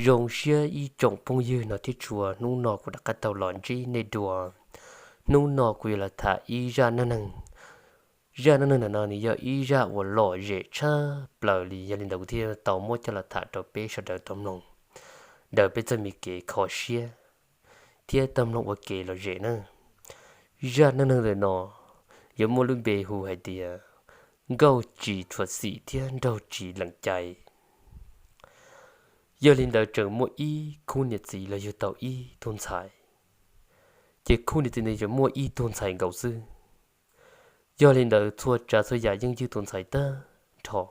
Zoo siab ib tsoom phooj ywg no thiab tshua, hnub no kuv rov qab tau los ntsib nej dua. Hnub no kuv yuav los tham ib zaj neej neeg. Zaj neej neeg ntawm no nws yog ib zaj uas lom zem tshaj plaws li, yog li ntawd kuv thiaj tau muab coj los tham rau peb sawv daws tau mloog, daws peb txoj me kev kho siab thiab tau mloog ua kev lom zem na. Zaj neej neeg ntawm no yuav muaj lub npe hu hais tias Nkauj Tsis Tshua Xim thiab Nraug Tsis Lees Cai. Yog li ntawd tseem muaj ib khub niam txiv los yug tau ib tug ntxhais, ces khub niam txiv ntawd tseem muaj ib tug ntxhais nkaus xwb. Yog li ntawd txhua tsav txhua yam yeej ywj tus ntxhais tag nrho.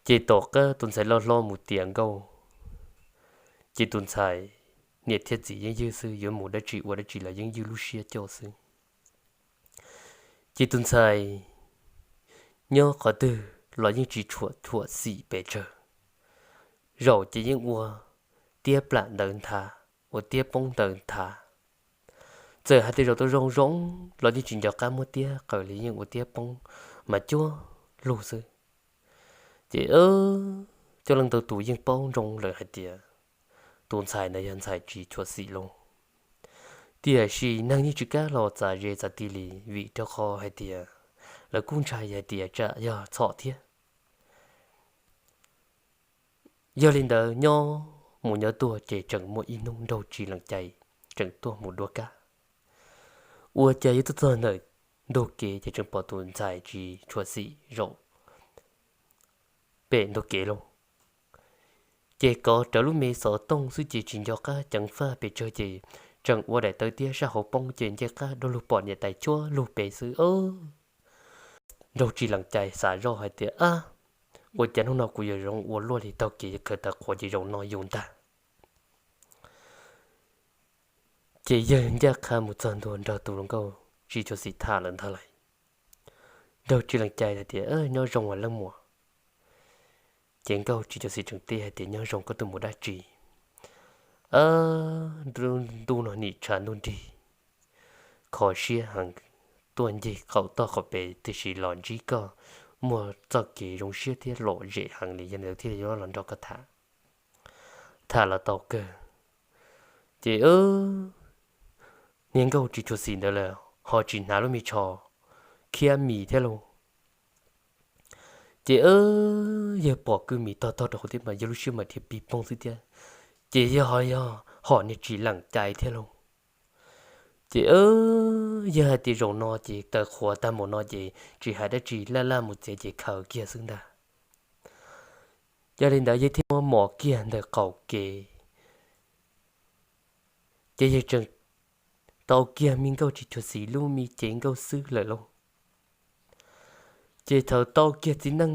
Ces tom qab tus ntxhais loj hlob mus tiav nkauj, ces tus ntxhais niam thiab txiv yeej ywj xwb, yuav mus dab tsi ua dab tsi los yeej ywj lub siab coj xwb. Ces tus ntxhais nyob qhov twg los yeej tsis tshua tshua xim pes tsawg, zaum ces yeej ua tiab plam ntawd nthav, ua tiab poob ntawd nthav. Txawm hais tias zaum tau zoo zoo los yeej tsis nco qab muab tiab qaws li, yeej ua tiab poob mas cuag lug xwb. Ces coob leej ntau tus yeej paub ntsoov lawm hais tias tus ntxhais ntawd yog ntxhais tsis tshua xim lauj. Tiam sis neeg yeej tsis kam los txav ze txav ti li, vim rau qhov hais tias lawv kuj ntshai hais tias tsam yog txhom thiab. Yog li ntawd nyob mus nyob tuaj ces tseem muaj ib hnub Nraug Tsis Lees Cai tseem tuaj mus dua kab. Ua cas yog tuaj txog ntawm ntug kev ces tseem pom tus ntxhais tsis tshua xim zaum pem ntug kev lauj. Ces kov rawv lub me xov tooj xwb ces tsis nco qab ceev faj pes tsawg ces tseem ua daim tawv tiab sab hauv poob ces nce qab dua lug pom niam tais cuag lug pem xwb. Nraug Tsis Lees Cai xav zoj hais tias, ab, ua cas hnub no kuv yuav zoo ua luaj li, taug kev khaws tawv qhuav ces zaum no yus ntag. Ces yawg ncaj qha mus txog ntua nrog tus hluas nkauj Tsis Tshua Xim tham lawm ntag lauj. Nraug Tsis Lees Cai hais tias, nyob zoo leej muam. Ces nkauj Tsis Tshua Xim tseem teb hais tias, nyob zoo, koj tuaj mus dab tsi? Ntuj no nim tshav ntuj nrig, kho siab heev, tuaj ncig qaum toj qaum pem tiam sis los ntsib koj muaj txoj kev zoo siab thiab lom zem heev li, yog li thiaj yuav los nrog koj tham, tham los tau kawg. Ces niag nkauj Tsis Tshua Xim ntawd lawm ho tsis hnav lub me tsho khiab mis thiab lauj. Ces yawg pom kwj mis tog tog rau hauv thiab mas yawg lub siab mas dhia pig pog xwb thiab. Ces yawg ho yog hom niag Tsis Lees Cai thiab lauj. Ces yawg hais tias zaum no ces tawv qhuav tag mus no ces tsis hais dab tsi, laj laj mus txiav ces khaws kiag xwb ntag. Yog li ntawd yawg thiaj muab mos kiag ntawm qaum kev, ces yawg tseem tau kiag me nkauj Tsis Tshua Xim lub me cev nkauj xwb lawm lauj. Ces thaum tau kiag txiv neej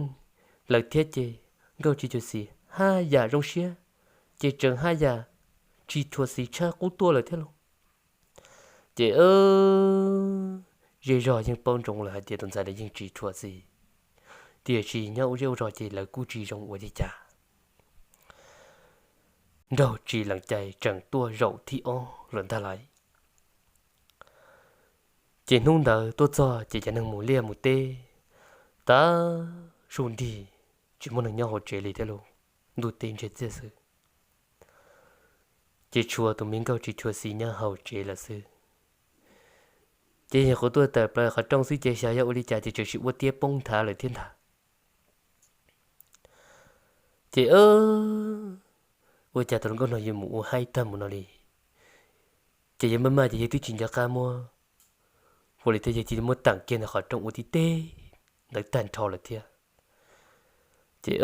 lawm thiab ces nkauj Tsis Tshua Xim haj yam zoo siab, ces tseem haj yam Tsis Tshua Xim tshaj qub tuaj lawm thiab lauj. Ces zej zog yeej paub ntsoov lawm hais tias tus ntxhais ntawd yeej Tsis Tshua Xim, tiam sis nyob ua zej ua zog ces lawv kuj tsis zoo ua li cas. Nraug Tsis Lees Cai tseem tuaj zaum thib ob lawm ntag lauj. Ces hnub ntawd tuaj txog ces cov neeg mus liaj mus teb tas su nrig, tsis muaj neeg nyob hauv tsev li thiab lauj, ntuj teb ntsiag txiag xwb. Ces tshuav tus me nkauj Tsis Tshua Xim nyob hauv tsev lawm xwb. Ces yog qhuav tuaj tawm plaws qhov rooj xwb ces xyov yog ua li cas ces tseem sim ua tiab poob nthav lawm thiab ntag. Ces ua cas tus hluas nkauj no yuav mus ua haib tag mus no li. Ces yawg maj maj ces yawg twb tsis nco qab muab ua li thiab, yawg cia li muab teem kiag ntawm qhov rooj ua tib teg ntawd tag nrho lawm thiab. Ces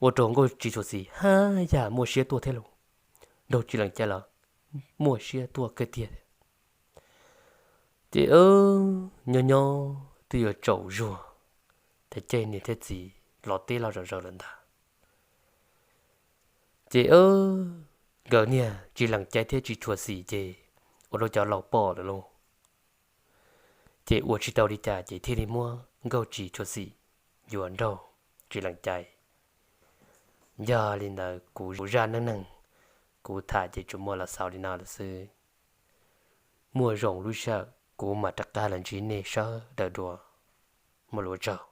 ua rau nkauj Tsis Tshua Xim haj yam muaj siab tuaj thiab lauj. Nraug Tsis Lees Cai los muaj siab tuaj kawg tiag. Ces nyob nyob twb yuav tsaus zuag, ces caij niam thiab txiv los teb los zom zaws lawm ntag. Ces nkawd niag Tsis Lees Cai thiab Tsis Tshua Xim ces ua rau cov laus pom lawm lauj. Ces ua tsis tau li cas ces thiaj li muab nkauj Tsis Tshua Xim yuav nraug Tsis Lees Cai. Yog li ntawd kuv zaj neej neeg kuv tham ces tsuas muaj los xaus li no lawm xwb. Muaj zoo lub sij hawm kuv mam rov qab los ntsib nej sawv daws dua. Muaj lus ua tsaug.